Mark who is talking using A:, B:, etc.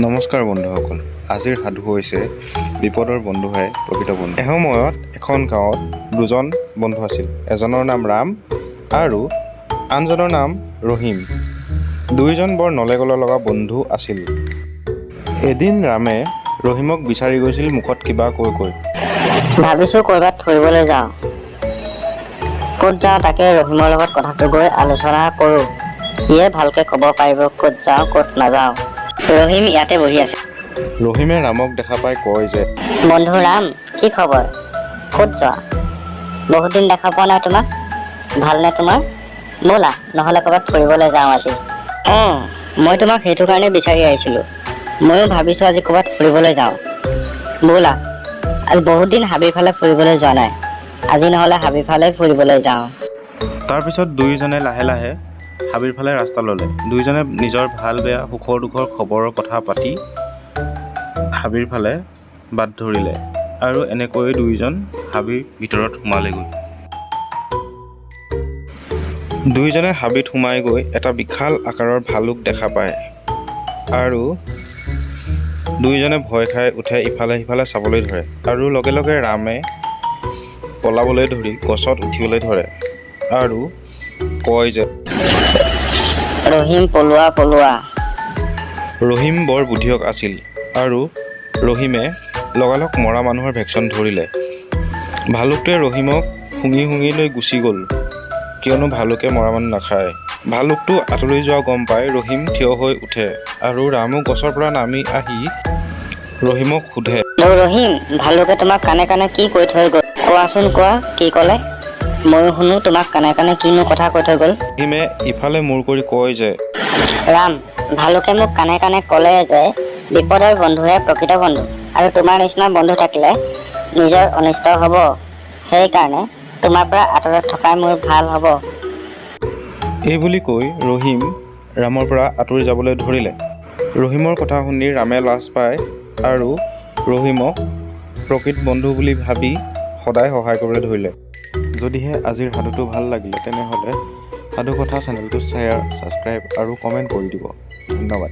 A: নমস্কাৰ বন্ধুসকল, আজিৰ সাধু হৈছে বিপদৰ বন্ধুহে প্ৰকৃত বন্ধু। এসময়ত এখন গাঁৱত দুজন বন্ধু আছিল। এজনৰ নাম ৰাম আৰু আনজনৰ নাম ৰহিম। দুয়োজন বৰ নলে গলে লগা বন্ধু আছিল। এদিন ৰামে ৰহিমক বিচাৰি গৈছিল মুখত কিবা কৈ কৈ।
B: ভাবিছোঁ ক'ৰবাত ফুৰিবলৈ যাওঁ। ক'ত যাওঁ তাকে ৰহিমৰ লগত কথাটো গৈ আলোচনা কৰোঁ। সিয়ে ভালকৈ ক'ব পাৰিব ক'ত যাওঁ ক'ত নাযাওঁ। ৰহিম ইয়াতে বহি আছে।
A: ৰহিমে ৰামক দেখা পাই কয় যে,
B: বন্ধু ৰাম, কি খবৰ? ক'ত যোৱা? বহুত দিন দেখা পোৱা নাই তোমাক। ভালনে তোমাৰ? ব'লা নহ'লে ক'ৰবাত ফুৰিবলৈ যাওঁ আজি। অঁ, মই তোমাক সেইটো কাৰণে বিচাৰি আহিছিলোঁ। ময়ো ভাবিছোঁ আজি ক'ৰবাত ফুৰিবলৈ যাওঁ। ব'লা, আজি বহুত দিন হাবিৰ ফালে ফুৰিবলৈ যোৱা নাই। আজি নহ'লে হাবিৰ ফালে ফুৰিবলৈ যাওঁ।
A: তাৰপিছত দুয়োজনে লাহে লাহে হাবিৰ ফালে ৰাস্তা ল'লে। দুয়োজনে নিজৰ ভাল বেয়া, সুখৰ দুখৰ খবৰৰ কথা পাতি হাবিৰ ফালে বাট ধৰিলে আৰু এনেকৈয়ে দুয়োজন হাবিৰ ভিতৰত সোমালেগৈ। দুয়োজনে হাবিত সোমাই গৈ এটা বিশাল আকাৰৰ ভালুক দেখা পায় আৰু দুয়োজনে ভয় খাই উঠে, ইফালে সিফালে চাবলৈ ধৰে আৰু লগে লগে ৰামে পলাবলৈ ধৰি গছত উঠিবলৈ ধৰে আৰু কয় যে,
B: ৰহিম, পলোৱা পলোৱা।
A: ৰহিম বৰ বুদ্ধিয়ক আছিল আৰু ৰহিমে লগালগ মৰা মানুহৰ ভেকচন ধৰিলে। ভালুকটোৱে ৰহিমক শুঙি শুঙি লৈ গুচি গ'ল, কিয়নো ভালুকে মৰা মানুহ নাখায়। ভালুকটো আঁতৰি যোৱা গম পাই ৰহিম থিয় হৈ উঠে আৰু ৰামো গছৰ পৰা নামি আহি ৰহিমক সোধে,
B: ৰহিম, ভালুকে তোমাক কাণে কাণে কি কৈ থৈ গ'ল? কোৱাচোন কোৱা, কি ক'লে? ময়ো শুনো তোমাক কাণে কাণে কিনো কথা কৈ থৈ গ'ল।
A: ৰহিমে ইফালে মূৰ কৰি কয় যে,
B: ৰাম, ভালুকে মোক কাণে কাণে ক'লে যে বিপদৰ বন্ধুহে প্ৰকৃত বন্ধু আৰু তোমাৰ নিচিনা বন্ধু থাকিলে নিজৰ অনিষ্ট হ'ব। সেইকাৰণে তোমাৰ পৰা আঁতৰত থকাই মোৰ ভাল হ'ব।
A: এই বুলি কৈ ৰহিম ৰামৰ পৰা আঁতৰি যাবলৈ ধৰিলে। ৰহিমৰ কথা শুনি ৰামে লাজ পায় আৰু ৰহিমক প্ৰকৃত বন্ধু বুলি ভাবি সদায় সহায় কৰিবলৈ ধৰিলে। যদিহে আজিৰ সাধুটো ভাল লাগিলে, তেনেহ'লে সাধুকথা চেনেলটো শ্বেয়াৰ, ছাবস্ক্ৰাইব আৰু কমেণ্ট কৰি দিব। ধন্যবাদ।